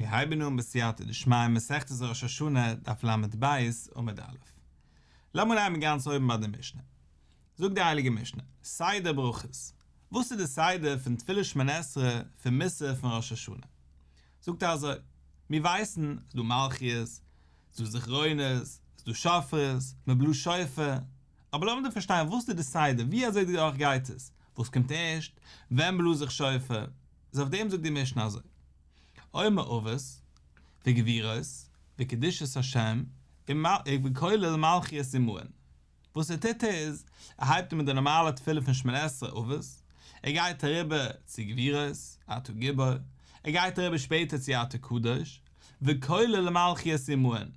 מיר הייבן אן בסייעתא דשמיא מסכת ראש השנה דף לב עמוד א'. לאמיר אנהייבן גאנץ אויבן ביי די משנה. זאגט די הייליגע משנה, סדר ברכות, וואס איז די סדר פון תפילת שמונה עשרה פון מוסף פון ראש השנה? זאגט ער אזוי, מיר ווייסן, ס'איז דא מלכיות, ס'איז דא זכרונות, ס'איז דא שופרות, מ'בלאזט שופר, אבער לאמיר דא פארשטיין וואס איז די סדר, ווי אזוי דורך גייט עס, וואס קומט ערשט, ווען בלאז איך שופר, איז אויף דעם זאגט די משנה אזוי, אומר אבות, וגבורות, וקדושת השם, וכולל מלכיות עמהן. וואס ער טוט איז, ער הייבט אן מיט די נארמאלע תפילה פון שמונה עשרה אבות, ער גייט אריבער צו גבורות, אתה גיבור, ער גייט אריבער שפעטער צו אתה קדוש, וכולל מלכיות עמהן,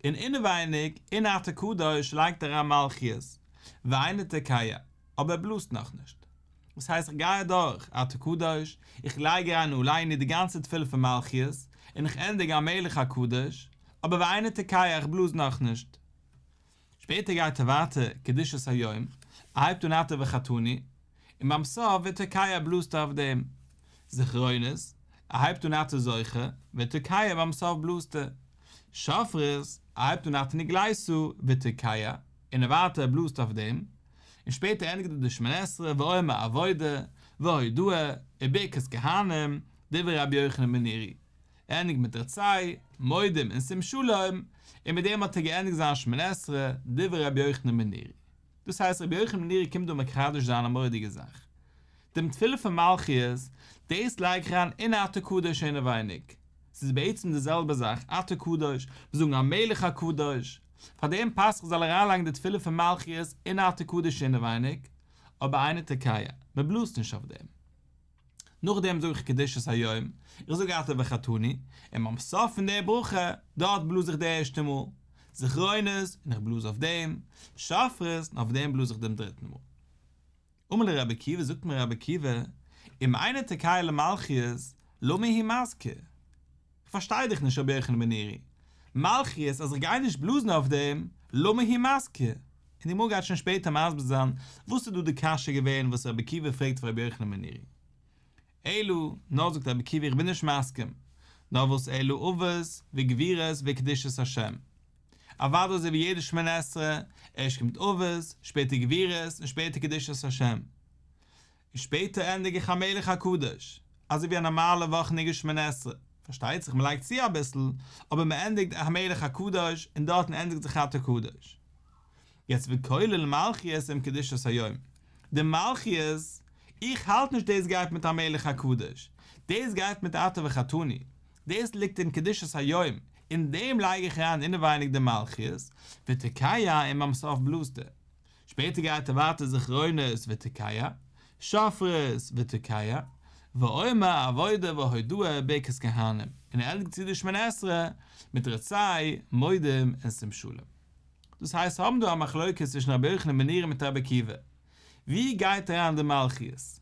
און אינעווייניג אין אתה קדוש לייגט ער אריין מלכיות, ואינו תוקע, אבער ער בלאזט נאכנישט. דאס הייסט איך גיי אדורך אתה קדוש, איך לייג אריין עלינו די גאנצע תפילה פון מלכיות, און איך ענדיג המלך הקדוש, אבער ואינו תוקע איך בלאז נאכנישט. שפעטער גייט ער ווייטער קדושת היום, ער הייבט אן אתה בחרתנו, און ביים סוף ותוקע בלאזט ער אויף דעם. זכרונות, ער הייבט אן אתה זוכר, ותוקע ביים סוף בלאזט ער. שופרות, ער הייבט אן אתה נגלית ותוקע, און ער ווייטער בלאזט אויף דעם. און שפעטער ענדיגט ער די שמונה עשרה ואומר עבודה, והודאה, וברכת כהנים, דברי רבי יוחנן בן נורי. ער ענדיגט מיט רצה, מודים און שים שלום, און מיט דעם האט ער געענדיגט זיין שמונה עשרה, דברי רבי יוחנן בן נורי. דאס הייסט רבי יוחנן בן נורי קומט דא מחדש זיין א מורא'דיגע זאך. דעם תפילה פון מלכיות, דאס לייג איך אריין אין אתה קדוש אינעווייניג. ס'איז בעצם די זעלבע זאך, אתה קדוש, מיר זאגן המלך הקדוש. פאר דעם פאסט איך זאל אריינלייגן די תפילה פון מלכיות אין אתה קדוש אינעווייניג, אבער אינו תוקע, מען בלאזט נישט אויף דעם. נאכדעם זאג איך קדושת היום, איך זאג אתה בחרתנו, און ביים סוף פון די ברכה, דארט בלאז איך די ערשטע מאל, זכרונות, און איך בלאז אויף דעם, שופרות, און אויף דעם בלאז איך דעם דריטן מאל. אמר לו רבי עקיבא, זאגט מיר רבי עקיבא, אם אינו תוקע למלכיות, למה הוא מזכיר? איך פארשטיי דיך נישט רבי יוחנן בן נורי, מלכיות אז איך גיי נישט בלאזן אויף דעם, למה הוא מזכיר? און די גמרא גייט שוין שפעטער מסביר זיין וואס איז דא די קשיא געווען וואס רבי עקיבא פרעגט פאר רבי יוחנן בן נורי. אלא, נאר זאגט רבי עקיבא איך בין נישט מסכים, נאר וואס אלא אבות וגבורות וקדושת השם. אוודאי אזוי ווי יעדע שמונה עשרה, ערשט קומט אבות, שפעטער גבורות און שפעטער קדושת השם. און שפעטער ענדיג איך המלך הקדוש, אזוי ווי א נארמאלע וואכענדיגע שמונה עשרה, פארשטייט זיך מען לייגט צו אביסל, אבער מען ענדיגט המלך הקדוש און דארטן ענדיגט זיך אתה קדוש. יעצט וכולל מלכיות עם קדושת היום, די מלכיות, איך האלט נישט דאס גייט מיט המלך הקדוש, דאס גייט מיט אתה בחרתנו, דאס ליגט אין קדושת היום, אין דעם לייג איך אריין אינעווייניג די מלכיות, ותוקע און ביים סוף בלאזט ער. שפעטער גייט ער ווייטער זכרונות ותוקע, שופרות ותוקע, ואומר עבודה והודאה ברכת כהנים, און ער ענדיגט צו די שמונה עשרה מיט רצה, מודים און שים שלום. דאס הייסט האבן דא א מחלוקת צווישן רבי יוחנן בן נורי מיט רבי עקיבא, ווי גייט אריין די מלכיות?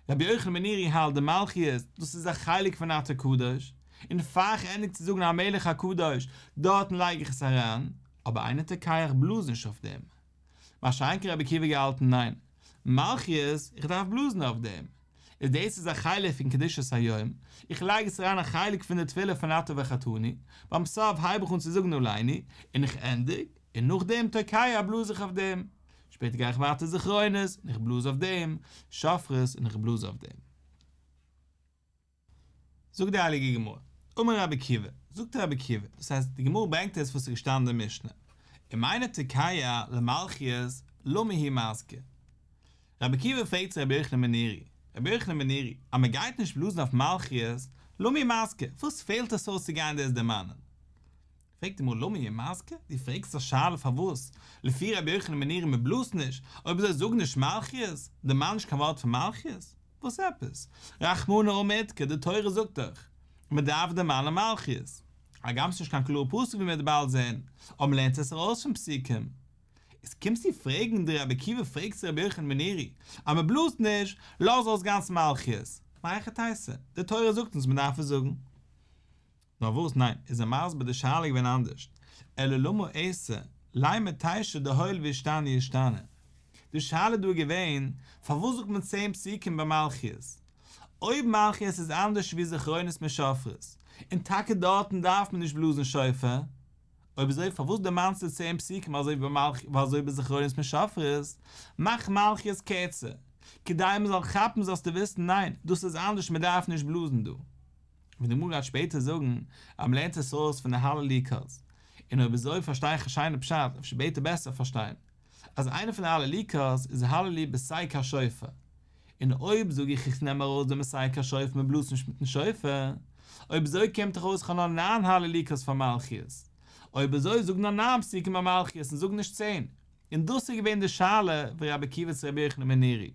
רבי יוחנן בן נורי האלט די מלכיות דאס איז א חלק פון אתה קדוש, און פאר איך ענדיג צו זאגן המלך הקדוש דארטן לייג איך עס אריין, אבער אינו תוקע איך בלאז נישט אויף דעם. מה שאין כן רבי עקיבא געהאלטן ניין, מלכיות, איך דארף בלאזן אויף דעם, איז דאס איז א חלק פון קדושת היום, איך לייג עס אריין א חלק פון די תפילה פון אתה בחרתנו, ביים סוף הייב איך אן צו זאגן עלינו, און איך ענדיג, און נאכדעם תוקע בלאז איך אויף דעם, שפעטער גיי איך ווייטער זכרונות, און איך בלאז אויף דעם, שופרות, און איך בלאז אויף דעם. זאגט די הייליגע גמרא, אמר רבי עקיבא, זאגט רבי עקיבא, דאס הייסט די גמרא ברענגט עס וואס איז געשטאנען אין די משנה, אם אינו תוקע למלכיות למה הוא מזכיר. רבי עקיבא פרעגט צו רבי יוחנן בן נורי, רבי יוחנן בן נורי, אז מען גייט נישט בלאזן אויף מלכיות, למה הוא מזכיר, וואס פעלט עס אויס צו גיין דאס דערמאנען? פרעגט די גמרא למה הוא מזכיר? דו פרעגסט א שאלה פארוואס לפי רבי יוחנן בן נורי מען בלאזט נישט, אויב אזוי זאג נישט מלכיות, דערמאן נישט קיין ווארט פון מלכיות, וואס עפעס? רחמנא אמר אידכר, די תורה זאגט דאך מען דארף דערמאנען מלכיות, הגם ס'נישט קיין קלארע פסוק ווי מ'וועט באלד זען, אבער מ'לערנט עס ארויס פון פסוקים. איז קומסטו פרעגן די רבי עקיבא פרעגט צו רבי יוחנן בן נורי אז מען בלאזט נישט, לאז אויס גאנץ מלכיות, מהיכי תיתי, די תורה זאגט אונז מען דארף עס זאגן. נאר וואס ניין, איז ער מסביר די שאלה איז געווען אנדערשט, אלא למה עשר, לימא תשע דהואיל ואישתני אישתני. די שאלה דא איז געווען, פארוואס זאגט מען צען פסוקים ביי מלכיות? אויב מלכיות איז אנדערש ווי זכרונות מיט שופרות, און טאקע דארטן דארף מען נישט בלאזן שופר, אויב אזוי פארוואס דערמאנסטו צען פסוקים אזוי ווי ביי מלכ אזוי ווי ביי זכרונות מיט שופרות? מאך מלכיות קערצער, כדי מען זאל כאפן זאלסטו וויסן ניין, דאס איז אנדערש מען דארף נישט בלאזן דא. ווי די גמרא גייט שפעטער זאגן אז מען לערנט עס ארויס פון די הללוקה'ס, און אויב אזוי פארשטיי איך א שיינע פשט, אפשר שפעטער בעסער פארשטיין, אז איינע פון די הללוקה'ס איז הללו בתקע שופר, און אויב זאג איך איך נעם ארויס דעם בתקע שופר מען בלאזט נישט מיטן שופר, אויב אזוי קומט דאך אויס איך האב נאר ניין הללוקה'ס פאר מלכיות, אויב אזוי זאג נאר ניין פסוקים ביי מלכיות און זאג נישט צען, און דאס איז געווען די שאלה פון רבי עקיבא צו רבי יוחנן בן נורי.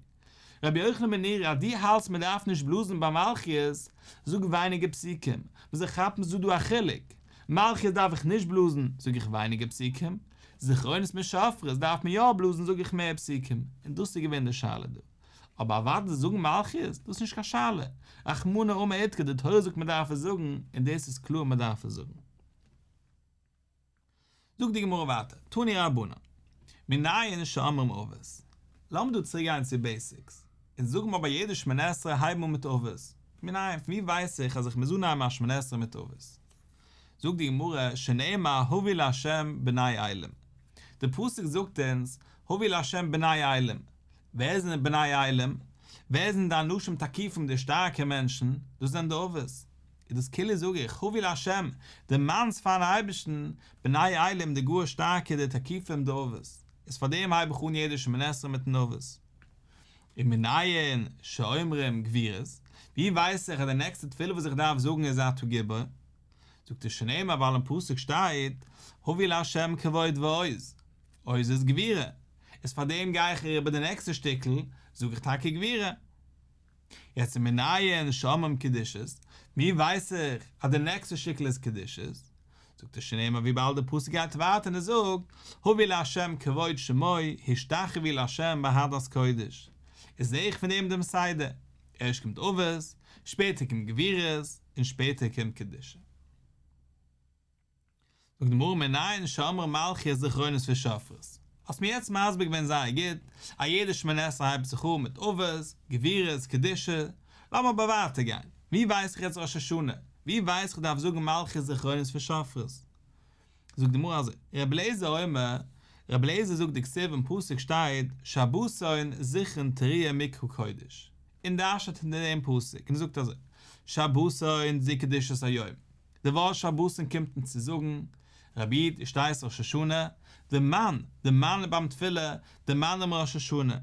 רבי יוחנן בן נורי אז דו האלטסט מען דארף נישט בלאזן ביי מלכיות, זאג ווייניגער פסוקים, מען זאל כאפן ס'איז דא א חילוק, מלכיות דארף איך נישט בלאזן, זאג איך ווייניגער פסוקים, זכרונות מיט שופרות דארף מען יא בלאזן זאג איך מער פסוקים, און דאס איז געווען די שאלה דא. אבער אוודאי זאגן מלכיות, דאס איז נישט קיין שאלה, רחמנא אמר אידכר די תורה זאגט מען דארף עס זאגן, און דאס איז קלאר מען דארף עס זאגן. זאגט די גמרא ווייטער, תנו רבנן, מנין שאומרים אבות? לאמיר דא צוריק גיין צו בעיסיקס, אונז זאגן מיר ביי יעדע שמונה עשרה הייבן אן מיט אבות, מנין, פון ווי ווייס איך אז איך מוז אנהייבן א שמונה עשרה מיט אבות? זאגט די גמרא, שנאמר הבו לה' בני אילים, די פסוק זאגט אונז, הבו לה' בני אילים, ווער זענען בני אילים? ווער זענען די אנשים תקיפים די שטארקע מענטשן? דאס זענען די אבות. איז דאס כאילו זאג איך, הבו לה', דערמאנסט פארן אייבערשטן, בני אילים די גאר שטארקע די תקיפים די אבות, איז פאר דעם הייב איך אן יעדע שמונה עשרה מיטן אבות. ומנין שאומרים גבורות, ווי ווייס איך אז די נעקסטע תפילה וואס איך דארף זאגן איז אתה גיבור? זאגט ער שנאמר ווייל אין פסוק שטייט, הבו לה' כבוד ועוז, עוז איז גבורה, איז פאר דעם גיי איך אריבער די נעקסטע שטיקל, זאג איך טאקע גבורה. יעצט ומנין שאומרים קדושות, ווי ווייס איך אז די נעקסטע שטיקל איז קדושות? זאגט ער שנאמר וויבאלד די פסוק גייט ווייטער און ער זאגט הבו לה' כבוד שמו השתחוו לה' בהדרת קודש, איז זעה איך פון דעם דעם סדר, ערשט קומט אבות, שפעטער קומט גבורות, און שפעטער קומט קדושה. זאגט די גמרא מנין שאומרים מלכיות זכרונות ושופרות. האסט מיר יעצט מסביר געווען זייער גוט אז יעדע שמונה עשרה הייבט זיך אן מיט אבות, גבורות, קדושה. לאמיר אבער ווייטער גיין. ווי ווייס איך יעצט ראש השנה? ווי ווייס איך דארף זאגן מלכיות זכרונות ושופרות? זאגט די גמרא אזוי, רבי אליעזר אומר, רבי אליעזר זאגט דכתיב אין פסוק שטייט שבתון זכרון תרועה מקרא קודש, און דרש'נט אין דעם פסוק און ער זאגט אזוי, שבתון זו קדושת היום, די ווארט שבתון קומט אונז צו זאגן, רבי איד, דו שטייסט ראש השנה, דערמאן, דערמאן ביים תפילה, דערמאן דעם ראש השנה.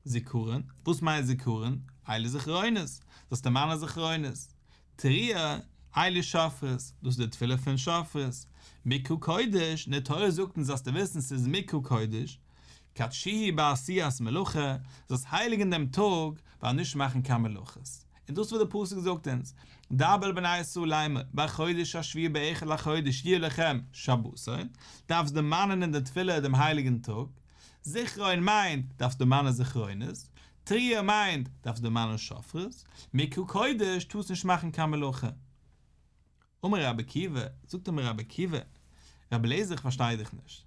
זיכרון, וואס מיינט זיכרון? אלו זכרונות, זאלסט דערמאנען זכרונות. תרועה, אלו שופרות, דאס איז די תפילה פון שופרות. מקרא קודש, די תורה זאגט אונז זאלסטו וויסן ס'איז מקרא קודש. קדשוהו בעשיית מלאכה, זאלסט הייליגן דעם טאג ביים נישט מאכן קיין מלאכות. און דאס וואס די פסוק זאגט אונז, דבר אל בני ישראל לאמר, בחודש השביעי באחד לחודש יהיה לכם שבתון, דארפסט דערמאנען אין די תפילה דעם הייליגן טאג, זכרון מיינט, דארפסט דערמאנען זכרונות, תרועה מיינט, דארפסט דערמאנען שופרות, מקרא קודש, טארסט נישט מאכן קיין מלאכה. אמר רבי עקיבא, זאגט אים רבי עקיבא, רבי אליעזר איך פארשטיי דיך נישט,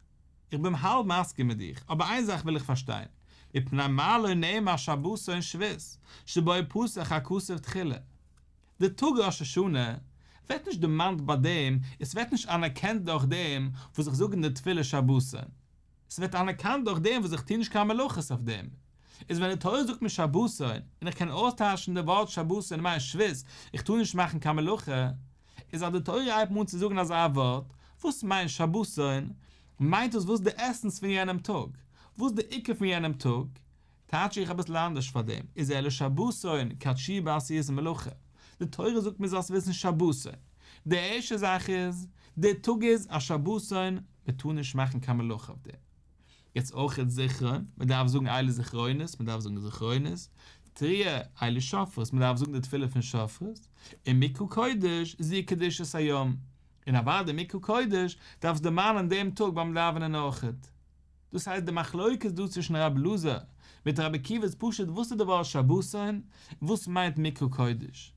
איך בין האלב מסכים מיט דיך, אבער איין זאך וויל איך פארשטיין, מפני מה לא נאמר שבתון שבות, שבו פתח הכתוב תחילה. די טאג ראש השנה ווערט נישט דערמאנט ביי דעם, עס ווערט נישט אנערקענט דורך דעם וואס איך זאג אין די תפילה שבתון, עס ווערט אנערקענט דורך דעם וואס איך טו נישט קיין מלאכות אויף דעם. איז ווען די תורה זאגט מיר שבתון, און איך קען אויסטייטשן די ווארט שבתון מיינט שבות, איך טאר נישט מאכן קיין מלאכה, איז אז די תורה הייבט מיר אן צו זאגן אזא ווארט, וואס מיינט שבתון, מיינט דאס וואס די עסענס פון יענעם טאג, וואס די עיקר פון יענעם טאג, טייטש איך אביסל אנדערש פאר דעם, איז אלא שבתון קדשוהו בעשיית מלאכה, די תורה זאגט מיר זאלסט וויסן שבתון, די ערשטע זאך איז, די טאג איז א שבתון, מען טאר נישט מאכן קיין מלאכה אויף דעם. יעצט אויך זכרון, מען דארף זאגן אלו זכרונות, מען דארף זאגן זכרונות, תרועה, אלו שופרות, מען דארף זאגן די תפילה פון שופרות, און מקרא קודש, זו קדושת היום, און אוודאי מקרא קודש, דארפסט דערמאנען דעם טאג ביים דאווענען אויכעט. דאס הייסט די מחלוקת דא צווישן רבי אלעזר מיט רבי עקיבא איז פשוט וואס איז די ווארט שבתון און וואס מיינט מקרא קודש,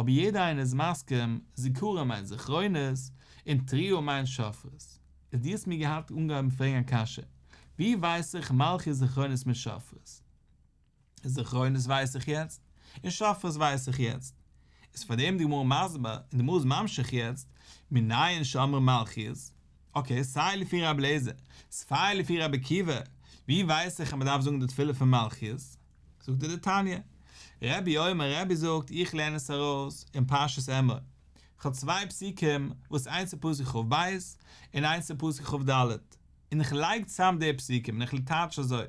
אבער יעדער איינער איז מסכים זיכרון מיינט זכרונות און תרועה מיינט שופרות. איז דו האסט מיר געהאט אנגעהויבן פרעגן א קשיא, ווי ווייס איך מלכיות זכרונות מיט שופרות? זכרונות ווייס איך יעצט. און שופרות ווייס איך יעצט. איז פאר דעם די גמרא מסביר, און די גמרא איז ממשיך יעצט, מנין שאומרה מלכיות, אקעי, סיי לפי רבי אליעזר, סיי לפי רבי עקיבא, ווי ווייס איך אז מען דארף זאגן די תפילה פון מלכיות? זאגט ער דתניא, רבי אומר, רבי זאגט איך לערן עס ארויס אין פרשת אמור, איך האב צוויי פסוקים וואס איינס איז פסוק כ"ב און איינס איז פסוק כ"ד, און איך לייג צאם די פסוקים און איך טייטש אזוי,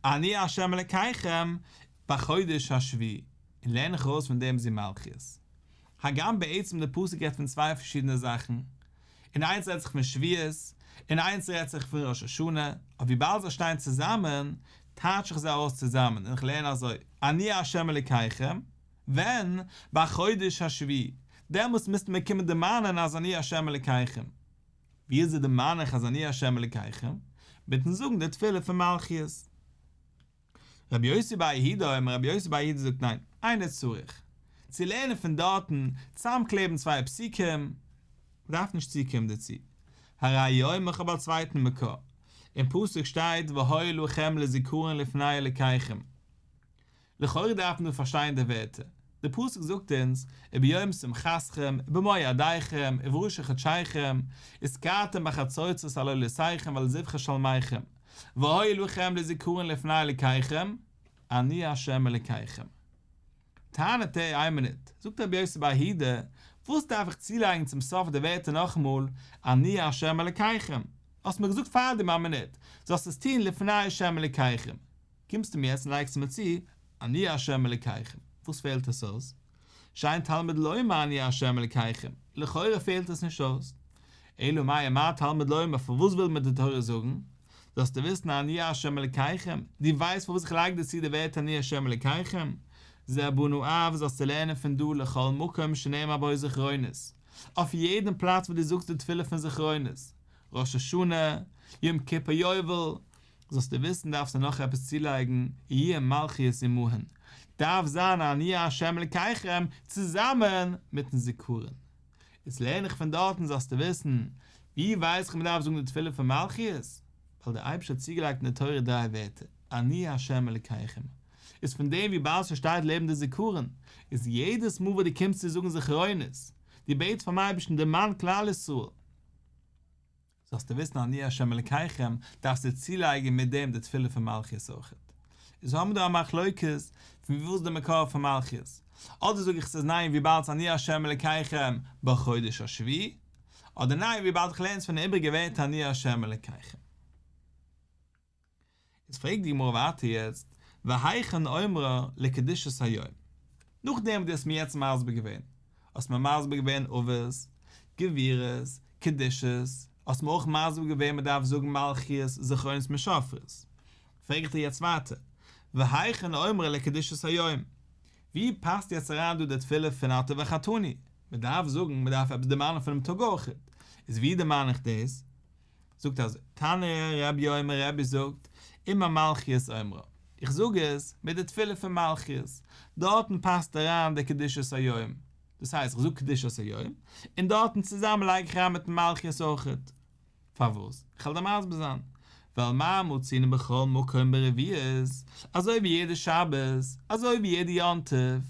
אני ה' אלקיכם בחודש השביעי, און לערן איך ארויס פון דעם זו מלכיות. הגם בעצם די פסוק רעדט פון צוויי פארשידענע זאכן, און איינס רעדט זיך פון שבועות, און איינס רעדט זיך פון ראש השנה, אבער וויבאלד זיי שטייען צוזאמען, טייטש איך זיי ארויס צוזאמען, און איך לערן אזוי, אני ה' אלקיכם, ווען? בחודש השביעי, דעמאלטס מוזטו מיר קומען דערמאנען אז אני ה' אלקיכם. ווי אזוי דערמאן איך אז אני ה' אלקיכם? מיטן זאגן די תפילה פון מלכיות. רבי יוסי בר יהודה אומר, רבי יוסי בר יהודה זאגט ניין, אינו צריך צו לערנען פון דארטן, צאמקלעבן צוויי פסוקים, מ'דארף נישט צוקומען דערצו. הרי הוא אומר איך האב א צווייטן מקור, אין פסוק שטייט והיה לכם לזכרון לפני אלקיכם. לכאורה דארף מען דא פארשטיין די ווערטער, די פסוק זאגט אונז וביום שמחתכם ובמועדיכם ובראשי חדשיכם ותקעתם בחצוצרות על עולותיכם ועל זבחי שלמיכם והיה לכם לזכרון לפני אלקיכם אני ה' אלקיכם. טענה'ט ער, איין מינוט, זאגט רבי יוסי בר יהודה, וואס דארף איך צולייגן צום סוף די ווערטער נאכאמאל אני ה' אלקיכם? האסט מיר געזאגט פארדעם א מינוט, זאלסט עס טון לפני ה' אלקיכם. קומסטו מיר יעצט און לייגסט מיר צו, אני ה' אלקיכם, וואס פעלט עס אויס? שאין תלמוד לומר אני ה' אלקיכם, לכאורה פעלט עס נישט אויס. אלא מאי מה תלמוד לומר, פארוואס וויל מיר די תורה זאגן? זאלסטו וויסן אני ה' אלקיכם, דו ווייסט פארוואס איך לייג דיר צו די ווערטער אני ה' אלקיכם? זה בנה אב זאלסטו לערנען פון דא לכל מקום שנאמר בו זכרונות, אויף יעדן פלאץ וואו דו זאגסט די תפילה פון זכרונות, ראש השנה, יום כיפור יובל, זאלסטו וויסן דארפסטו נאך עפעס צולייגן, יהי' מלכיות עמהן, דארף זיין אני ה' אלקיכם צוזאמען מיטן זיכרון. איז לערן איך פון דארטן זאלסטו וויסן, ווי ווייס איך מ'דארף זאגן די תפילה פון מלכיות? ווייל דער אייבערשטער האט צוגעלייגט אין די תורה דריי ווערטער, אני ה' אלקיכם. איז פון דעם וויבאלד ס'שטייט לעבן די זיכרון, איז יעדעס מאל וואס דו קומסט צו זאגן זכרונות, דו בעטסט פאר'ן אייבערשטן דערמאן כלל ישראל, זאלסטו וויסן אני ה' אלקיכם, דארפסטו צולייגן מיט דעם די תפילה פון מלכיות אויכעט. איז האבן מיר דא א מחלוקת פון וואו איז די מקור פון מלכיות. אדער זאג איך ס'איז ניין וויבאלד ס'איז אני ה' אלקיכם בחודש השביעי, אדער ניין וויבאלד איך לערן עס פון די איבריגע ווערטער אני ה' אלקיכם. איז פרעגט די גמרא ווייטער יעצט, והיכן אומרה לקדושת היום? נאכדעם וואס דו האסט מיר יעצט מסביר געווען, האסט מיר מסביר געווען אבות, גבורות, קדושות, האסט מיר אויך מסביר געווען מען דארף זאגן מלכיות, זכרונות מיט שופרות, פרעג איך דיר יעצט ווייטער, והיכן אומרה לקדושת היום? ווי פאסט יעצט אריין דא די תפילה פון אתה בחרתנו? מען דארף זאגן, מען דארף עפעס דערמאנען פונעם טאג אויכעט, איז ווי דערמאן איך דאס? זאגט אזוי, תניא רבי אומר רבי זאגט, עם המלכיות אומרה, איך זאג עס מיט די תפילה פון מלכיות, דארטן פאסט אריין די קדושת היום, דאס הייסט איך זאג קדושת היום, און דארטן צוזאמען לייג איך אריין מיטן מלכיות אויכעט. פארוואס? איך וועל דיר מסביר זיין. ווייל מה מצינו בכל מקום ברביעית, אזוי ווי יעדע שבת, אזוי ווי יעדע יום טוב,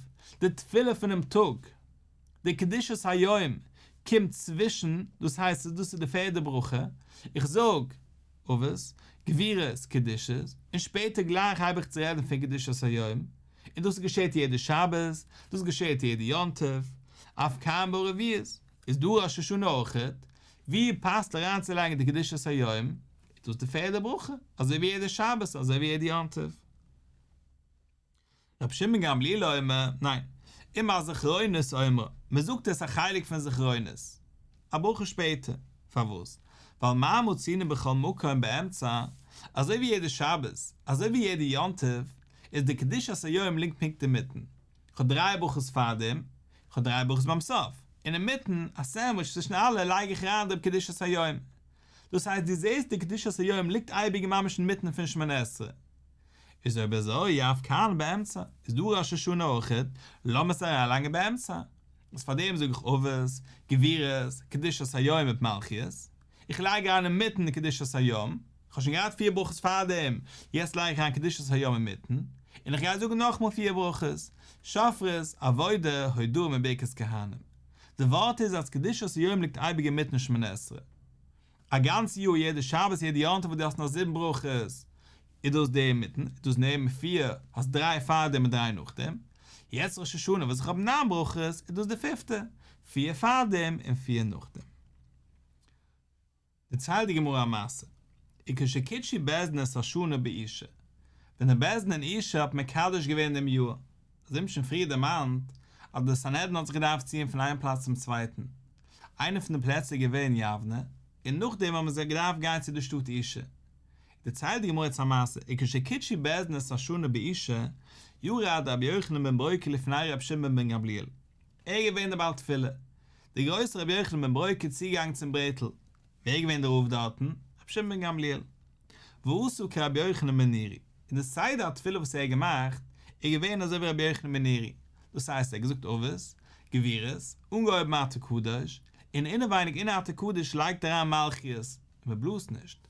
די תפילה פונעם טאג, די קדושת היום קומט צווישן, דאס הייסט דאס איז די פערדע ברכה, איך זאג, אבות, גבורות, קדושות, און שפעטער גלייך הייב איך צו רעדן פון קדושת היום, און דאס געשעט יעדע שבת, דאס געשעט יעדע יום טוב, אף כאן ברביעית, איז דא ראש השנה אויכעט, ווי פאסט אריינצולייגן די קדושת היום, איז דאס די פערדע ברכה, אזוי ווי יעדע שבת, אזוי ווי יעדע יום טוב. רבי שמעון גמליאל אומר, ניין, עם הזכרונות אומרה, מען זאגט עס א חלק פון זכרונות, א ברכה שפעטער, פארוואס? ווייל מה מצינו בכל מקום באמצע, אזוי ווי יעדע שבת, אזוי ווי יעדע יום טוב, איז די קדושת היום ליגט פונקט אינמיטן, כ'האב דריי ברכות פארדעם, כ'האב דריי ברכות ביים סוף, און אינמיטן, א סענדוויטש צווישן אלע, לייג איך אריין דעם קדושת היום. דאס הייסט דו זעסט די קדושת היום ליגט אייביג ממש אינמיטן פון שמונה עשרה. איז אויב אזוי אף כאן באמצע, איז דא ראש השנה אויכעט, לאמיר עס אריינלייגן באמצע. איז פאר דעם זאג איך אבות, גבורות, קדושת היום מיט מלכיות, איך לייג אריין אינמיטן קדושת היום, איך האב שוין געהאט פיר ברכות פארדעם, יעצט לייג איך אריין קדושת היום אינמיטן, און איך גיי זאגן נאכמאל פיר ברכות, שופרות, עבודה, הודאה מיט ברכת כהנים. די ווארט איז אז קדושת היום ליגט אייביג אינמיטן שמונה עשרה. א גאנץ יאר יעדע שבת יעדע יום טוב וואס דו האסט נאר זיבן ברכות איז דאס די אינמיטן, איז דאס נעבן פיר, האסט דריי פארדעם און דריי נאכדעם. יעצט ראש השנה וואס איך האב ניין ברכות איז דאס די פיפטע, פיר פארדעם און פיר נאכדעם. דערציילט די גמרא א מעשה, וכשקידשו בית דין את השנה באושא, ווען די בית דין אין אושא האט מקדש געווען דעם יאר, אזוי האבן שוין פריער דערמאנט, אז די סנהדרין האט זיך געדארפט ציען פון איין פלאץ צום צווייטן, איינע פון די פלעצער איז געווען יבנה, און נאכדעם האבן זיי געדארפט גיין צו די שטאט אושא. דערציילט די גמרא יעצט א מעשה, וכשקידשו בית דין את השנה באושא, ירד רבי יוחנן בן ברוקה לפני רבי שמעון בן גמליאל, ער איז געווען דער בעל תפילה. דער גרויסער רבי יוחנן בן ברוקה איז צוגעגאנגען צום ברעטל. ווער איז געווען דער רב דארטן? רבי שמעון בן גמליאל. ועשה כרבי יוחנן בן נורי. און די סדר התפילה וואס ער האט געמאכט, איז געווען אזוי ווי רבי יוחנן בן נורי. דאס הייסט ער האט געזאגט אבות, גבורות, אנגעהויבן אתה קדוש, און אינעווייניג אין אתה קדוש לייגט אריין מלכיות, און מען בלאזט נישט.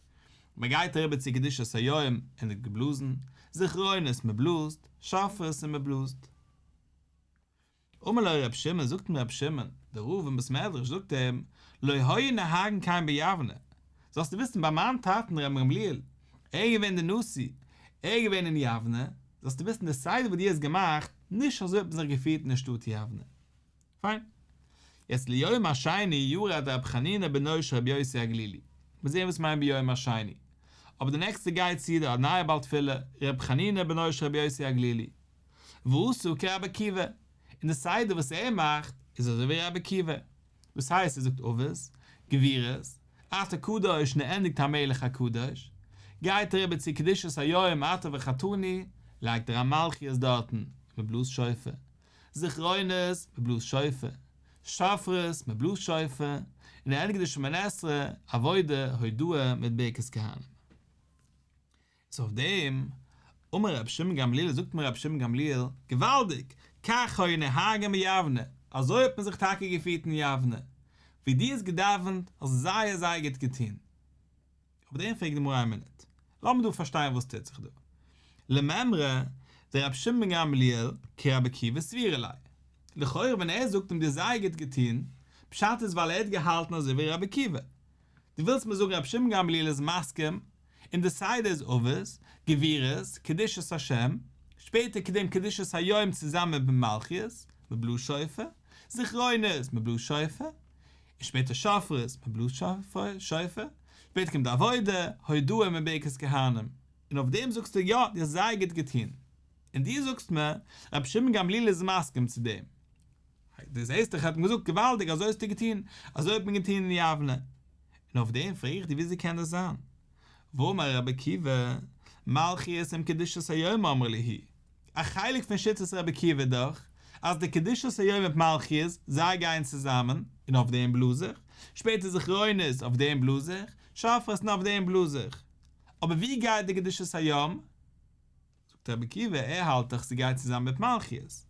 מען גייט אריבער צו קדושת היום און האט געבלאזן, זכרונות מען בלאזט, שופרות און מען בלאזט. אמר לו ר' שמעון, זאגט אים ר' שמעון, דער רב אין בית מדרש זאגט אים, לא היו נוהגין כן ביבנה, זאלסטו וויסן ביי מיין טאטן ר' גמליאל, ער איז געווען דער נשיא, ער איז געווען אין יבנה, זאלסטו וויסן די סדר וואס דו האסט געמאכט, נישט אזוי האט מען זיך געפירט אין די שטאט יבנה. פיין. יעצט ליום השני ירד ר' חנינא בנו של ר' יוסי הגלילי, מיר זעהן וואס מיינט ביום השני, אבער די נעקסטע גייט צו די נייע בעל תפילה, ר' חנינא בנו של ר' יוסי הגלילי, ועשה כרבי עקיבא, און די סדר וואס ער מאכט איז אזוי ווי רבי עקיבא, דאס הייסט ער זאגט אבות, גבורות, אתה קדוש און ער ענדיגט המלך הקדוש, גייט אריבער צו קדושת היום אתה בחרתנו, לייגט ער א מלכיות דארטן, און מען בלאזט שופר, זכרונות, מען בלאזט שופר, שופרות, מען בלאזט שופר, און ער ענדיגט די שמונה עשרה, עבודה, הודאה, מיט ברכת כהנים. איז אויף דעם אמר רבי שמעון גמליאל זאגט מיר רבי שמעון גמליאל, געוואלדיג, כך היו נוהגין ביבנה, אזוי האט מען זיך טאקע געפירט אין יבנה, ווי דו האסט געדאווענט, האסט זייער זייער גוט געטון. אויף דעם פרעגט די גמרא איין מינוט, לאמיר דא פארשטיין וואס טוט זיך דא. למימרא דרבי שמעון גמליאל כרבי עקיבא סבירא ליה, לכאורה ווען ער זאגט אים דו האסט זייער גוט געטון, פשט איז ווייל ער האט געהאלטן אזוי ווי רבי עקיבא. דו ווילסט מיר זאגן רבי שמעון גמליאל איז מסכים און די סדר איז אבות, גבורות, קדושת השם, שפעטער קודם קדושת היום צוזאמען מיט מלכיות, מ'בלאזט שופר, זכרונות, מ'בלאזט שופר, און שפעטער שופרות, מ'בלאזט שופר, שפעטער קומט די עבודה, הודאה מיט ברכת כהנים, און אויף דעם זאגסטו יא, דו האסט זייער גוט געטון. און דו זאגסט מיר, רבי שמעון גמליאל איז מסכים צו דעם. דו זעסט דאך ער האט אים געזאגט געוואלדיג אזוי האסטו געטון, אזוי האט מען געטון אין יבנה. און אויף דעם פרעג איך דיר וויאזוי קען דאס זיין? והאמר רבי עקיבא, מלכיות עם קדושת היום אמרי להו. א חלק פון שיטת רבי עקיבא איז דאך אז די קדושת היום מיט מלכיות זיי גייען צוזאמען, און אויף דעם בלאז איך, שפעטער זכרונות אויף דעם בלאז איך, שופרות און אויף דעם בלאז איך. אבער ווי גייט די קדושת היום? זאגט רבי עקיבא, ער האלט דאך ס'גייט צוזאמען מיט מלכיות.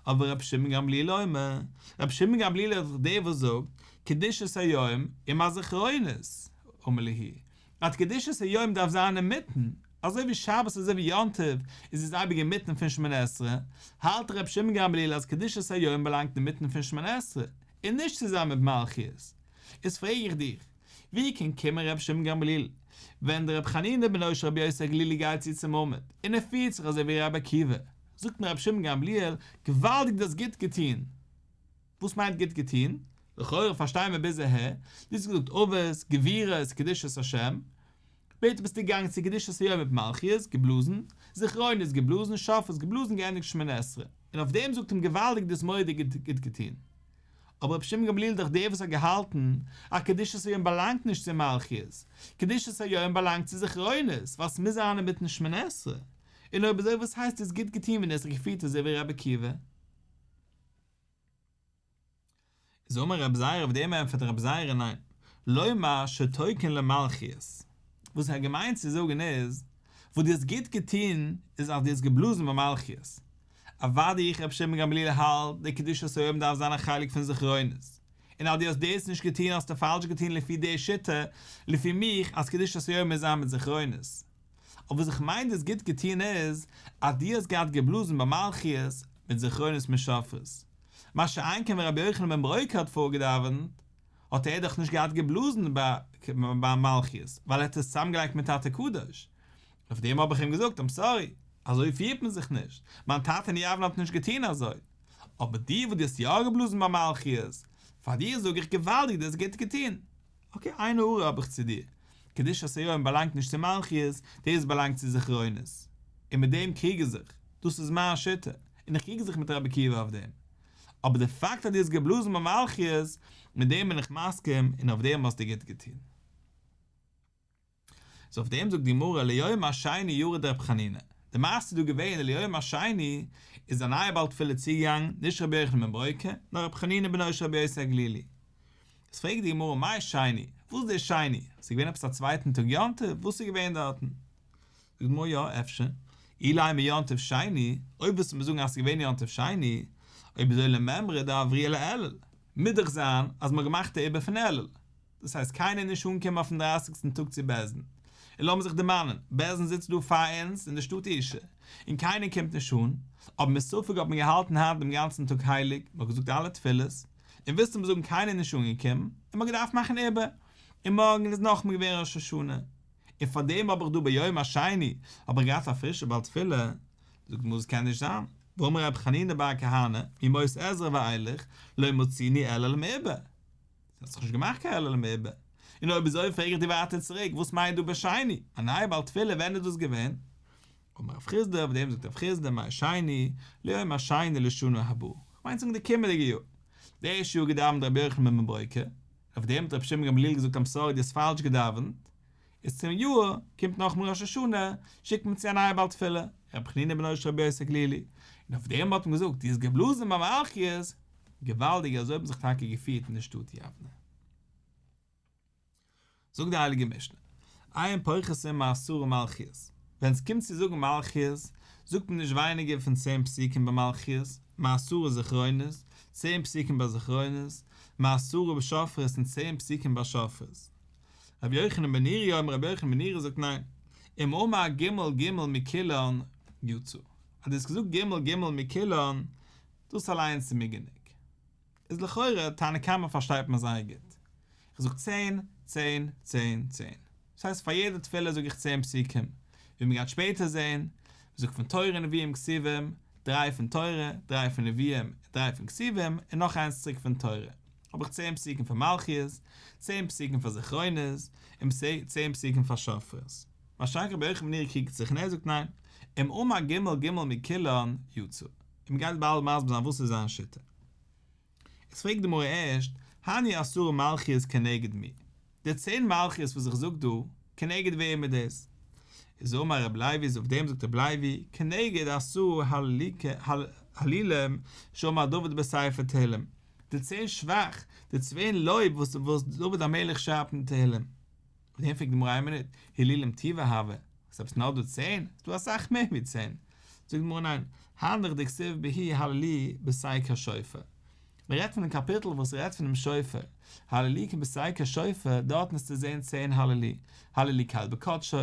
אבער רבי שמעון גמליאל אומר, רבי שמעון גמליאל איז דאך דער וואס זאגט, קדושת היום עם הזכרונות, אמרי להו, אז קדושת היום דארף זיין אינמיטן, אזוי ווי שבת אזוי ווי יום טוב איז עס אייביג אינמיטן פון שמונה עשרה, האלט רבי שמעון גמליאל אז קדושת היום באלאנגט אינמיטן פון שמונה עשרה, און נישט צוזאמען מיט מלכיות. איז פרעג איך דיך, ווי קען קומען רבי שמעון גמליאל ווען דער רבי חנינא בנו של רבי יוסי הגלילי גייט צו צום עמוד און ער פירט זיך אזוי ווי רבי עקיבא, זאגט מיר רבי שמעון גמליאל, געוואלדיג דו האסט גוט געטון! וואס מיינט גוט געטון? לכאורה פארשטייען מיר ביז אהער, דו האסט געזאגט אבות, גבורות, קדושת השם, שפעטער ביסטו געגאנגען צו קדושת היום מיט מלכיות, געבלאזן, זכרונות געבלאזן, שופרות געבלאזן, געענדיגט שמונה עשרה, און אויף דעם זאגט אים געוואלדיג דו האסט מורא'דיג גוט געטון. אבער רבי שמעון גמליאל איז דאך דער וואס האט געהאלטן אז קדושת היום באלאנגט נישט צו מלכיות, קדושת היום באלאנגט צו זכרונות, ווייל ס'מוז זיין אינמיטן שמונה עשרה. און אויב אזוי וואס הייסט האסט גוט געטון ווען דו האסט זיך געפירט אזוי ווי רבי עקיבא? איז אמר רבי זירא אויף דעם ענטפערט רבי זירא ניין, לומר שתוקעין למלכיות, וואס ער האט געמיינט צו זאגן איז, וואס דו האסט גוט געטון איז אז דו האסט געבלאזן ביי מלכיות, אוודאי איך רבי שמעון גמליאל האלט די קדושת היום דארף זיין א חלק פון זכרונות, און אז דו האסט דאס נישט געטון האסטו פאלש געטון לפי די שיטה, לפי מיך אז קדושת היום מוז זיין מיט זכרונות. אבער וואס איך מיין דו האסט גוט געטון איז אז דו האסט געהאט געבלאזן ביי מלכיות. מיט זכרונות מיט שופרות. מה שאין כן ווען רבי יוחנן בן ברוקה האט פארגעדאווענט, האט ער דאך נישט געהאט געבלאזן ביי מלכיות, ווייל ער האט עס צוזאמגעלייגט מיט אתה קדוש. אויף דעם האב איך אים געזאגט, איים סארי, אזוי פירט מען זיך נישט, מיין טאטע אין יבנה האט נישט געטון אזוי. אבער דו וואס דו האסט יא געבלאזן ביי מלכיות, פאר דיר זאג איך געוואלדיג דו האסט גוט געטון. אקעי איין הערה האב איך צו דיר, קדושת היום באלאנגט נישט צו מלכיות, דאס באלאנגט צו זכרונות. און מיט דעם קריג איך זיך, דאס איז מיין שיטה, און איך קריג זיך מיט רבי עקיבא אויף דעם. אבער די פאקט אז דו האסט געבלאזן ביי מלכיות, מיט דעם בין איך מסכים און אויף דעם האסטו גוט געטון. איז אויף דעם זאגט די גמרא ליום השני ירד ר' חנינא, די מעשה איז דא געווען ליום השני איז א נייע בעל תפילה צוגעגאנגען, נישט רבי יוחנן בן ברוקה, נאר ר' חנינא בנו של רבי יוסי הגלילי. איז פרעגט די גמרא מאי שני, וואס איז דער שני? ס'איז געווען עפעס א צווייטן טאג יום טוב? וואס איז געווען דארטן? זאגט די גמרא יא אפשר, אילימא יום טוב שני, אויב ווילסטו מיר זאגן אז ס'איז געווען יום טוב שני, אויב אזוי למימרא דעברוה לאלול, מוז דאך זיין אז מ'האט געמאכט א עיבור פון אלול, דאס הייסט קיינער איז נישט אנגעקומען אויפן דרייסיגסטן טאג צו בית דין, און לאמיר זיך דערמאנען, בית דין זיצט דא פאר אונז אין די שטאט אושא, און קיינער קומט נישט אן, אבער מספק האט מען געהאלטן היינט דעם גאנצן טאג הייליג, מען האט געזאגט אלע תפילות, און ווילסטו מיר זאגן קיינער איז נישט אנגעקומען, און מען האט געדארפט מאכן עיבור, און מארגן איז נאכאמאל געווען ראש השנה, און פארדעם האב איך דא ביום השני האב איך געהאט א פרישע בעל תפילה, זאגט די גמרא עס קען נישט זיין, והאמר רבי חנינא בר כהנא, מימות עזרא ואילך, לא מצינו אלול מעובר. ס'האט זיך נישט געמאכט קיין אלול מעובר. און אויב אזוי פרעג איך דיר ווייטער צוריק, וואס מיינט דא בשני? א נייע בעל תפילה ווען איז דאס געווען? אמר רב חסדא, אויף דעם זאגט רב חסדא מאי שני, ליום השני לשנה הבאה. כ'מיין צו זאגן די קומענדיגע יאר. די ערשטע יאר געדאווענט רבי יוחנן בן ברוקה, אויף דעם האט רבי שמעון גמליאל געזאגט איים סארי דו האסט פאלש געדאווענט. איז צום יאר קומט נאכאמאל ראש השנה, שיקט מען צו א נייע בעל תפילה, רבי חנינא בנו של רבי יוסי הגלילי. און אויף דעם האט מען געזאגט דו האסט געבלאזן ביי מלכיות, געוואלדיג אזוי האט מען זיך טאקע געפירט אין די שטאט יבנה. זאגט די הייליגע משנה, אין פוחתין מעשרה מלכיות, ווען עס קומט צו זאגן מלכיות, זאגט מען נישט ווייניגער פון צען פסוקים ביי מלכיות, מעשרה זכרונות, צען פסוקים ביי זכרונות, מעשרה בשופרות און צען פסוקים ביי שופרות. רבי יוחנן בן נורי אומר רבי יוחנן בן נורי זאגט ניין, אם אמר ג' ג' מכולן יצא, אז דו האסט געזאגט ג' ג' מכולן, דאס אליינס איז מיר גענוג. איז לכאורה תנא קמא פארשטייט מען זייער גוט. איך זאג צען, צען, צען, צען. דאס הייסט פאר יעדע תפילה זאג איך צען פסוקים. ווי מען גייט שפעטער זען, מען זאגט פון תורה נביאים כתובים, דריי פון תורה, דריי פון נביאים, דריי פון כתובים, און נאך איינס צוריק פון תורה. האב איך צען פסוקים פאר מלכיות, צען פסוקים פאר זכרונות, און צען פסוקים פאר שופרות. מה שאין כן רבי יוחנן בן נורי קריגט זיך און ער זאגט ניין, אם אמר ג' ג' מכולן יצא. און מ'גייט באלד מסביר זיין וואס איז זיין שיטה. איז פרעגט די גמרא ערשט, הני עשרה מלכיות כנגד מי? די צען מלכיות וואס איך זאג דא, כנגד וועם איז דאס? איז אמר רבי לוי, איז אויף דעם זאגט רבי לוי, כנגד עשרה הלולים שאמר דוד בספר תהלים, די צען שבח, די צען לויב וואס דוד המלך שרייבט אין תהלים. אויף דעם פרעגט די גמרא איין מינוט, הילולים טובא הוו, איז עפעס נאר דא צען? ס'איז דא אסאך מער ווי צען. זאגט די גמרא ניין, הנך דכתיב בהו הללוהו בתקע שופר. מען רעדט פון דעם קאפיטל וואס רעדט פונעם שופר, הללוהו בתקע שופר, דארטן איז צו זען צען הללוהו, הללוהו קל בקדשו,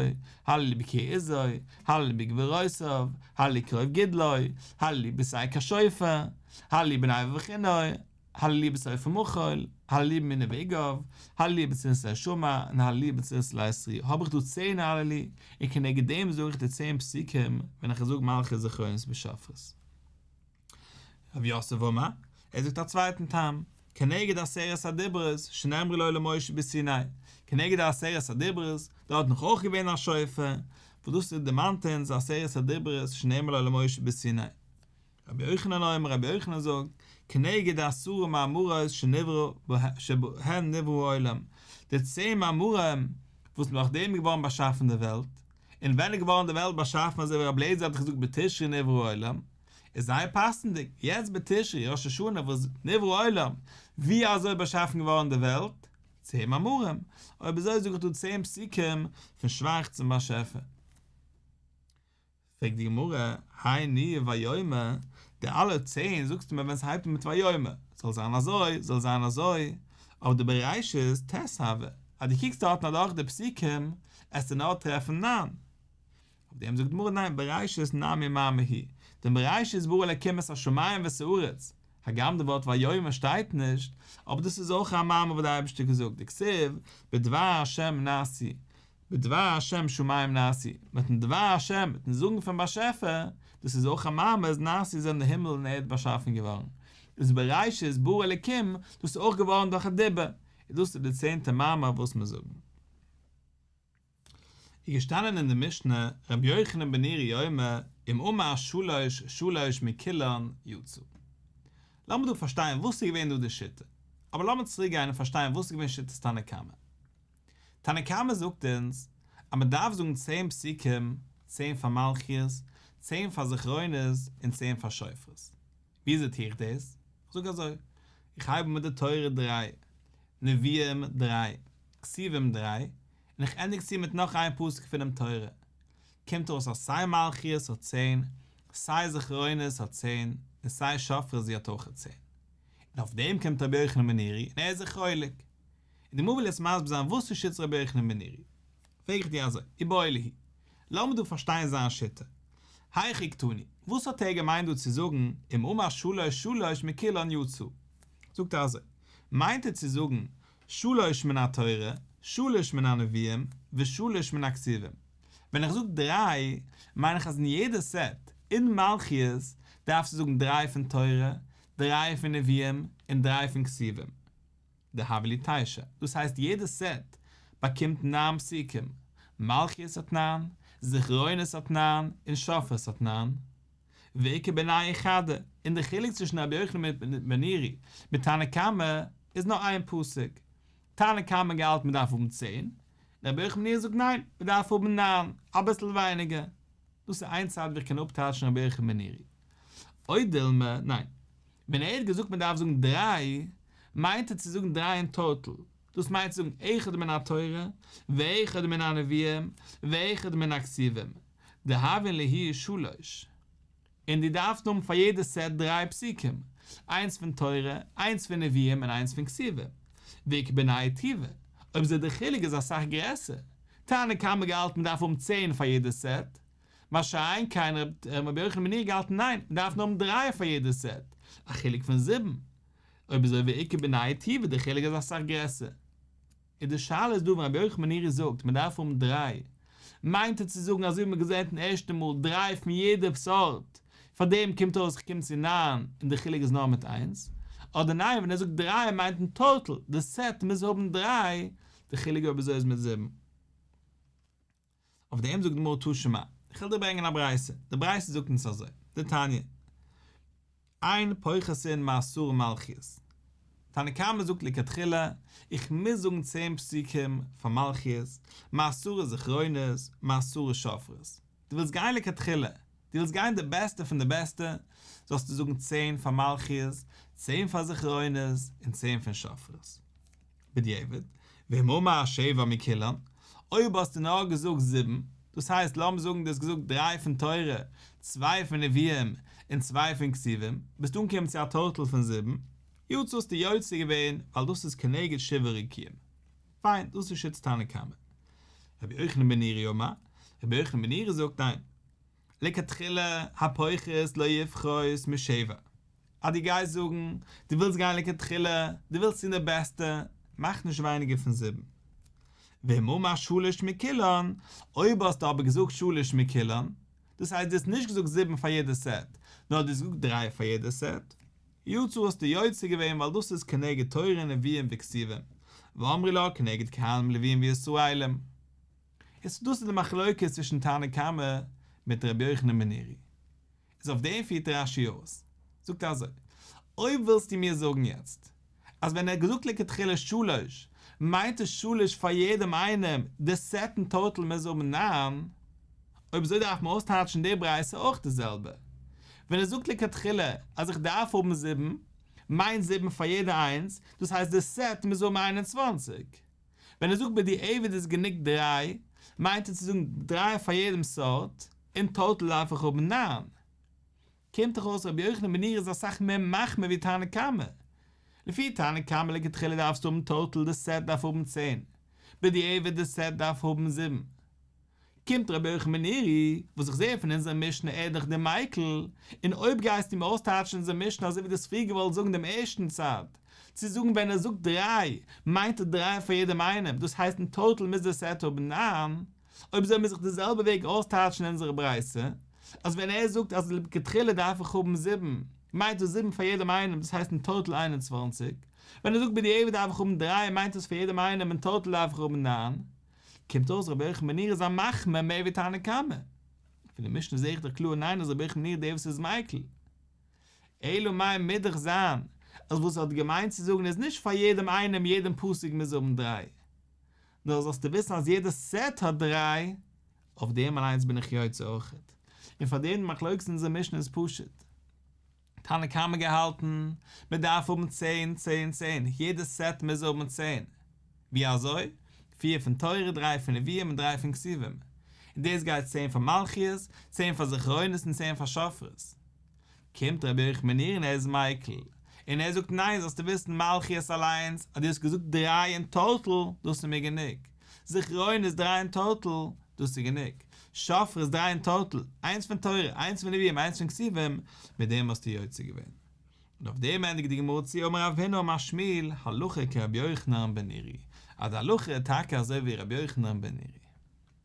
הללוהו בקיר עזו, הללוהו בגבורותיו, הללוהו כרוב גדלו, הללוהו בתקע שופר, הללוהו בנבו וכנור, הללוהו בתוף המחול, הללוהו במנער ואגב, הללוהו בצלילי שמע, און הללוהו בצלצלי תרועה, האב איך דא צען הללוהו, און כנגד דעם זאג איך די צען פסוקים ווען איך זאג מלכיות זכרונות בשופרות. רב יוסף אמר, ער זאגט א צווייטן טעם, כנגד עשרת הדיברות שנאמרו לו למשה בסיני, כנגד די עשרת הדיברות, דארט איז נאך אויך געווען א שופר, וואס דאס דערמאנט אונז עשרת הדיברות שנאמרו לו למשה בסיני. רבי יוחנן אומר, רבי יוחנן זאגט, כנגד עשרה מאמרות שנברא שבהן נברא העולם, די צען מאמרים וואס נאך דעם איז געווארן באשאפן די וועלט, און ווען איז געווארן די וועלט באשאפן אזוי ווי רבי אליעזר האט געזאגט בתשרי נברא העולם, איז זייער פאסנדיג, יעצט בתשרי ראש השנה וואס נברא העולם, ווי אזוי באשאפן געווארן די וועלט? צען מאמרים, אויב אזוי זאג איך דא צען פסוקים פון שבח צום באשעפער. פרעגט די גמרא, הי ניהו ויאמר, די אלע צען זאגסטו מיר ווען ס'הייבט אן מיט ויאמר, זאל זיין אזוי, זאל זיין אזוי, אבער דבראשית טית הוו, אז דו קוקסט דארטן אדורך די פסוקים, עסטו נאר טרעפן ניין. אויף דעם זאגט די גמרא ניין, בראשית נמי מאמר הוא, דעם בראשית ברא אלקים את השמים ואת הארץ, הגם די ווארט ויאמר שטייט נישט, אבער דאס איז אויך א מאמר וואס דער אייבערשטער האט געזאגט, דכתיב, בדבר השם נעשו, בדבר השם שמים נעשו, מיטן דבר השם, מיטן זאגן פון באשעפער, דאס איז אויך א מאמר, איז נעשו זענען די הימל און ערד באשאפן געווארן, איז בראשית ברא אלקים, דאס איז אויך געווארן דורך א דיבור, און דאס איז די צענטע מאמר וואס מיר זאגן. איז געשטאנען אין די משנה, רבי יוחנן בן נורי אומר, אם אמר שלש שלש מכולן יצא. לאמיר דא פארשטיין וואס איז געווען דא די שיטה. אבער לאמיר צוריק גיין און פארשטיין וואס איז געווען שיטת תנא קמא. תנא קמא זאגט אונז אז מען דארף זאגן צען פסוקים, צען פאר מלכיות, צען פאר זכרונות, און צען פאר שופרות. וויאזוי טו איך דאס? איך זאג אזוי, איך הייב אן מיט די תורה דריי, נביאים דריי, כתובים דריי, און איך ענדיג צו מיט נאך איין פסוק פונעם תורה. קומט אויס אז סיי מלכיות האט צען, סיי זכרונות האט צען, און סיי שופרות זי האט אויך צען. און אויף דעם קומט רבי יוחנן בן נורי און ער איז זיך חולק. און די גמרא וויל יעצט מסביר זיין וואס איז שיטת רבי יוחנן בן נורי. פרעג איך דיר אזוי, איבעיא להו, לאמיר דא פארשטיין זיין שיטה. היכי קתני, וואס האט ער געמיינט דא צו זאגן אם אמר שלש שלש מכולן יצא? זאגט ער אזוי, מיינט ער צו זאגן שלש מן התורה, שלש מן הנביאים, ושלש מן הכתובים. ווען איך זאג דריי, מיין איך אז אין יעדע סעט, אין מלכיות, דארפסטו זאגן דריי פון תורה, דריי פון נביאים, און דריי פון כתובים. דהוו להו תשע, דאס הייסט יעדע סעט באקומט ניין פסוקים, מלכיות האט ניין, זכרונות האט ניין, און שופרות האט ניין. ואיכא בינייהו חדא, און די חילוק צווישן רבי יוחנן בן נורי מיט תנא קמא איז נאר איין פסוק, תנא קמא געהאלטן מען דארף האבן צען, און רבי יוחנן בן נורי זאגט ניין, מען דארף האבן ניין, אביסל ווייניגער. דאס איז איין צד ווי איך קען אפטייטשן רבי יוחנן בן נורי. או דילמא, ניין. ווען ער האט געזאגט מען דארף זאגן דריי, מיינט ער צו זאגן דריי אין טאטאל, דאס מיינט צו זאגן אחד מן התורה, ואחד מן הנביאים, ואחד מן הכתובים, דהויין להו שלש. און דו דארפסט האבן פאר יעדע סעט דריי פסוקים, איינס פון תורה, איינס פון נביאים און איינס פון כתובים. ואיכא בינייהו טובא, אויב אזוי די חילוק איז אסאך גרעסער. תנא קמא געהאלטן מען דארף האבן צען פאר יעדע סעט, מה שאין כן רבי יוחנן בן נורי געהאלטן ניין, מען דארף נאר האבן דריי פאר יעדע סעט, א חילוק פון זיבן. אויב אזוי ואיכא בינייהו טובא די חילוק איז אסאך גרעסער. און די שאלה איז דא ווען רבי יוחנן בן נורי זאגט מען דארף האבן דריי, מיינט ער צו זאגן אזוי ווי מען האט געזען אין ערשטע מאל דריי פון יעדע סארט, פאר דעם קומט אויס איך קום צו ניין און די חילוק איז נאר מיט איינס, אדער ניין ווען ער זאגט דריי מיינט אין טאטאל די סעט מוז האבן דריי, די חילוק אויב אזוי איז מיט זיבן. אויף דעם זאגט די גמרא תא שמע, איך וועל דיר ברענגען א ברייתא, די ברייתא זאגט אונז אזוי, דתניא, אין פוחתין מעשרה מלכיות, תנא קמא זאגט לכתחילה, איך מוז זאגן צען פסוקים פאר מלכיות, מעשרה זכרונות, מעשרה שופרות, דו ווילסט גיין לכתחילה, דו ווילסט גיין די בעסטע פון די בעסטע, זאלסטו זאגן צען פאר מלכיות, צען פאר זכרונות, און צען פון שופרות. בדיעבד, ואם אמר שבע מכולן, אויב האסטו נאר געזאגט זיבן, דאס הייסט לאמיר זאגן דו האסט געזאגט דריי פון תורה, צוויי פון נביאים, און צוויי פון כתובים, ביסטו אנגעקומען צו א טאטאל פון זיבן, יצא האסטו יוצא געווען, ווייל דאס איז כנגד שבעה רקיעים. פיין, דאס איז שיטת תנא קמא. רבי יוחנן בן נורי אמר, רבי יוחנן בן נורי זאגט ניין. לכתחילה הפוחת לא יפחות משבע. אז דו גייסט זאגן, דו ווילסט גיין לכתחילה, דו ווילסט טון די בעסטע, מאך נישט ווייניגער פון זיבן. ואם אמר שלש מכולן, אויב האסטו אבער געזאגט שלש מכולן, דאס הייסט דו האסט נישט געזאגט זיבן פאר יעדע סעט, נאר דו האסט געזאגט דריי פאר יעדע סעט, יצא האסטו יוצא געווען ווייל דאס איז כנגד תורה נביאים וכתובים, ואמרי לה כנגד כהנים לוויים וישראלים. איז דאס איז די מחלוקת צווישן תנא קמא מיט רבי יוחנן בן נורי. איז אויף דעם פירט רש"י אויס, זאגט ער אזוי, אויב ווילסטו מיר זאגן יעצט, אז ווען ער האט געזאגט לכתחילה שלש, מיינט עס שלש פאר יעדעם איינעם, די סעט אין טאטאל מוז האבן ניין, אויב אזוי דארף מען אויסטייטשן די ברייתא אויך די זעלבע, ווען ער זאגט לכתחילה אז איך דארף האבן זיבן, מיינט זיבן פאר יעדע איינס, דאס הייסט די סעט מוז האבן 21. ווען ער זאגט בדיעבד איז גענוג דריי, מיינט ער צו זאגן דריי פאר יעדעם סארט, אין טאטאל דארף איך האבן ניין. קומט דאך אויס רבי יוחנן בן נורי איז אסאך מער מחמיר ווי תנא קמא. לפי תנא קמא לכתחילה דארפסטו האבן טאטאל די סעט דארף האבן צען, בדיעבד די סעט דארף האבן זיבן. קומט רבי יוחנן בן נורי, וואס איך זעה פון אונזער משנה ער איז דאך דער מיקל, און אויב גייסטו מיר אויסטייטשן אונזער משנה אזוי ווי דו האסט פריער געוואלט זאגן דעם ערשטן צד, צו זאגן ווען ער זאגט דריי, מיינט ער דריי פאר יעדעם איינעם, דאס הייסט אין טאטאל מוז דער סעט האבן ניין, אויב אזוי מוז איך די זעלבע וועג אויסטייטשן אונזערע ברייתא, אז ווען ער זאגט אז לכתחילה דארף איך האבן זיבן, מיינט דאס זיבן פאר יעדעם איינעם, דאס הייסט אין טאטאל 21, ווען ער זאגט בדיעבד דארף איך האבן דריי מיינט דאס פאר יעדעם איינעם אין טאטאל דארף איך האבן ניין, קומט אויס רבי יוחנן בן נורי איז א מחמיר מער ווי תנא קמא. פון די משנה זעה איך דאך קלאר ניין אז רבי יוחנן בן נורי דער וואס איז מיקל. אלא מאי מוז דאך זיין אז וואס ער האט געמיינט צו זאגן איז נישט פאר יעדעם איינעם יעדעם פסוק מוז האבן דריי, נאר זאלסטו וויסן אז יעדע סעט האט דריי, אויף דעם אליינס בין איך יוצא אויכעט. און פאר דעם די מחלוקת אין אונזער משנה איז פשוט. תנא קמא געהאלטן, מען דארף האבן צען, צען, צען, יעדע סעט מוז האבן צען. ווי אזוי? פיר פון תורה, דריי פון נביאים און דריי פון כתובים. און דאס גייט צען פאר מלכיות, צען פאר זכרונות און צען פאר שופרות. קומט רבי יוחנן בן נורי און ער איז מיקל, און ער זאגט ניין זאלסטו וויסן מלכיות אליינס אז דו האסט געזאגט דריי אין טאטאל דאס איז מיר גענוג, זכרונות דריי אין טאטאל דאס איז גענוג, שופרות דריי אין טאטאל, איינס פון תורה, איינס פון נביאים, איינס פון כתובים, מיט דעם האסטו יוצא געווען. און אויף דעם ענדיגט די גמרא צו אמר רב הונא אמר שמואל הלכה כרבי יוחנן בן נורי, אז די הלכה איז טאקע אזוי ווי רבי יוחנן בן נורי.